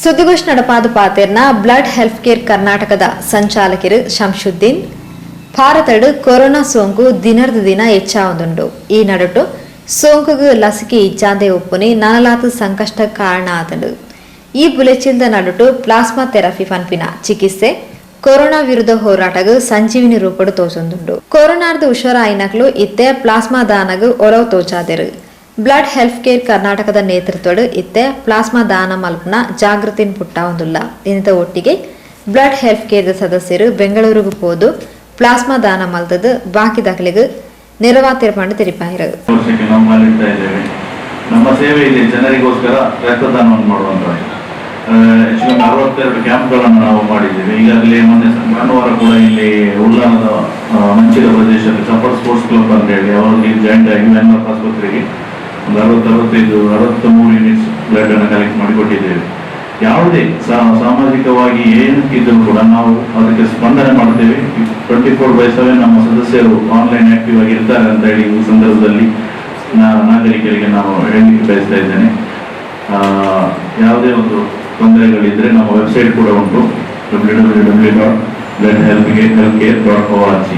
ಸುದ್ದಿಗೋಷ್ಠಿ ನಡಪಾದ ಪಾತೆರ್ನ blood health care ಕರ್ನಾಟಕದ ಸಂಚಾಲಕರು Shamsuddin, ಭಾರತಡ್ corona ಸೋಂಕು ದಿನರ್ದ ದಿನ ಹೆಚ್ಚಾವೊಂದುಂಡು. ಈ ನಡುಟು ಸೋಂಕುಗು ಲಸಿಕೆ ಇಜ್ಜಾಂದೆ ಉಪ್ಪುನಿ ನನಲಾತ್ ಸಂಕಷ್ಟ ಕಾರಣ ಆತುಂಡು. ಈ ಬುಲೆಚಿಲ್ದ ನಡುಟು ಪ್ಲಾಸ್ಮಾ ಥೆರಪಿ ಪನ್ಪಿನ ಚಿಕಿತ್ಸೆ ಕೊರೋನಾ ವಿರುದ್ಧ ಹೋರಾಟಗ್ ಸಂಜೀವಿನಿ ರೂಪಡ್ ತೋಜೊಂದುಂಡು. ಕೊರೋನಾರ್ದು ಹುಷಾರಾಯಿನಕ್ಲು ಇತ್ತೆ ಪ್ಲಾಸ್ಮಾ ದಾನಗ್ ಒಲವು ತೋಜಾದೆರ್. Blood health care ಕರ್ನಾಟಕದ ನೇತೃತ್ವಡ್ ಇತ್ತೆ ಪ್ಲಾಸ್ಮಾ ದಾನ ಮಲ್ಪುನ ಜಾಗೃತಿನ್ ಪುಟ್ಟಾವೊಂದುಲ್ಲ. ಇಂದ ಒಟ್ಟಿಗೆ blood health care ದ ಸದಸ್ಯರು ಬೆಂಗಳೂರಿಗೆ ಪೋದು ಪ್ಲಾಸ್ಮಾ ದಾನ ಮಲ್ತದು ಬಾಕಿ ದಾಖಲೆಗೆ ನೆರವಾತಿರ್ ಪಂಡ ತೆರಿಪಾಯರು. ವರ್ಷಕ್ಕೆ ನಾವು ಕಾಲಿಡ್ತಾ ಇದ್ದೇವೆ. ನಮ್ಮ ಸೇವೆ ಇಲ್ಲಿ ಜನರಿಗೋಸ್ಕರ ರಕ್ತದಾನವನ್ನು ಮಾಡುವಂತದ್ದು. ಹೆಚ್ಚು ಕಮ್ಮಿ 62 ಕ್ಯಾಂಪ್ಗಳನ್ನು ನಾವು ಮಾಡಿದ್ದೇವೆ ಈಗಾಗಲೇ. ಮೊನ್ನೆ ಭಾನುವಾರ ಕೂಡ ಇಲ್ಲಿ ಉಳ್ಳಾಲದ ಮಂಚಿಲ ಪ್ರದೇಶದಲ್ಲಿ ಸಫರ್ ಸ್ಪೋರ್ಟ್ಸ್ ಕ್ಲಬ್ ಅಂತ ಹೇಳಿ ಅವರೊಂದಿಗೆ ಜಾಯಿಂಟ್ ಆಗಿ ವೆನ್ಲಾಕ್ ಆಸ್ಪತ್ರೆಗೆ ಒಂದು 60, 65, 63 ಯೂನಿಟ್ಸ್ ಬ್ಲಡ್ ಅನ್ನು ಕಲೆಕ್ಟ್ ಮಾಡಿ ಕೊಟ್ಟಿದ್ದೇವೆ. ಯಾವುದೇ ಸಾಮಾಜಿಕವಾಗಿ ಏನಕ್ಕಿದ್ದರೂ ಕೂಡ ನಾವು ಅದಕ್ಕೆ ಸ್ಪಂದನೆ ಮಾಡ್ತೇವೆ. 24/7 ನಮ್ಮ ಸದಸ್ಯರು ಆನ್ಲೈನ್ ಆಕ್ಟಿವ್ ಆಗಿ ಇರ್ತಾರೆ ಅಂತ ಹೇಳಿ ಈ ಸಂದರ್ಭದಲ್ಲಿ ನಾಗರಿಕರಿಗೆ ನಾವು ಹೇಳಲಿಕ್ಕೆ ಬಯಸ್ತಾ ಇದ್ದೇನೆ. ಯಾವುದೇ ಒಂದು ತೊಂದರೆಗಳಿದ್ರೆ ನಮ್ಮ ವೆಬ್ಸೈಟ್ ಕೂಡ ಉಂಟು, www.bloodhealthcare.org.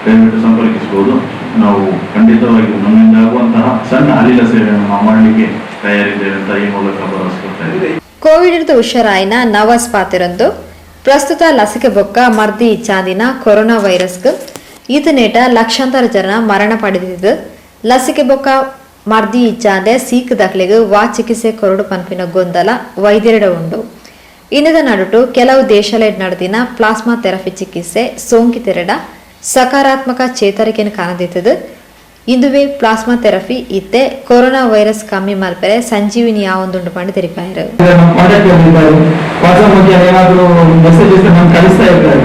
ದಯವಿಟ್ಟು ಸಂಪರ್ಕಿಸಬಹುದು. ನಾವು ಖಂಡಿತವಾಗಿಯೂ ನಮ್ಮಿಂದ ಆಗುವಂತಹ ಸಣ್ಣ ಅಲಿಲ ಸೇವೆಯನ್ನು ನಾವು ಮಾಡಲಿಕ್ಕೆ ತಯಾರಿದ್ದೇವೆ ಅಂತ ಈ ಮೂಲಕ ಭರವಸೆ ಕೊಡ್ತಾ ಇದ್ದೇವೆ. ಕೋವಿಡ್ ಹುಷಾರಾಯಿನ ನವಾಜ್ ಪಾತೆರೊಂದು, ಪ್ರಸ್ತುತ ಲಸಿಕೆ ಬೊಕ್ಕ ಮರ್ದಿ ಇಚ್ಚಾದಿನ ಕೊರೋನಾ ವೈರಸ್ಗ್ ಈತನೇಟ ಲಕ್ಷಾಂತರ ಜನ ಮರಣ ಪಡೆದಿದ್ದು, ಲಸಿಕೆ ಬೊಕ್ಕ ಮರ್ದಿ ಇಚ್ಚಾದೆ ಸೀಕ್ ದಾಖಲೆಗೆ ವಾ ಚಿಕಿತ್ಸೆ ಕೊರಡು ಪನ್ಪಿನ ಗೊಂದಲ ವೈದ್ಯರೆಡ ಉಂಡು. ಇನ್ನದ ನಡುಟು ಕೆಲವು ದೇಶಲೆಡ್ ನಡೆದಿನ ಪ್ಲಾಸ್ಮಾ ಥೆರಪಿ ಚಿಕಿತ್ಸೆ ಸೋಂಕಿತೆರೆಡ ಸಕಾರಾತ್ಮಕ ಚೇತರಿಕೆಯನ್ನು ಕಾಣದಿತ್ತದು. ಇಂದುವೆ ಪ್ಲಾಸ್ಮಾ ಥೆರಪಿ ಇತ್ತೆ ಕೊರೋನಾ ವೈರಸ್ ಕಮ್ಮಿ ಮಲ್ಪೆರೆ ಸಂಜೀವಿನಿ ಯಾವೊಂದುಂಡು ಪಂಡ ತೆರಿಪಾಯರು. ನಮ್ಮ ಕಾಂಟ್ಯಾಕ್ಟ್ ಅಲ್ಲಿ ಇದ್ದಾರೆ. ವಾಟ್ಸ್ಆಪ್ ಮುಖೇನ ಏನಾದರೂ ಮೆಸೇಜಸ್ ನಮ್ಗೆ ಕಳಿಸ್ತಾ ಇರ್ತಾರೆ.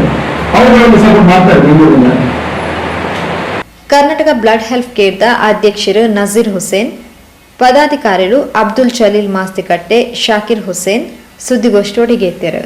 ಅವರು ಸಪೋರ್ಟ್ ಮಾಡ್ತಾರೆ ಬೆಂಗಳೂರಿಂದ. ಕರ್ನಾಟಕ ಬ್ಲಡ್ ಹೆಲ್ತ್ ಕೇರ್ದ ಅಧ್ಯಕ್ಷರು ನಜೀರ್ ಹುಸೇನ್, ಪದಾಧಿಕಾರಿಗಳು ಅಬ್ದುಲ್ ಜಲೀಲ್ ಮಾಸ್ತಿಕಟ್ಟೆ, ಶಾಕಿರ್ ಹುಸೇನ್ ಸುದ್ದಿಗೋಷ್ಠಿಯೊಟ್ಟಿಗೆ ಇದ್ದರು.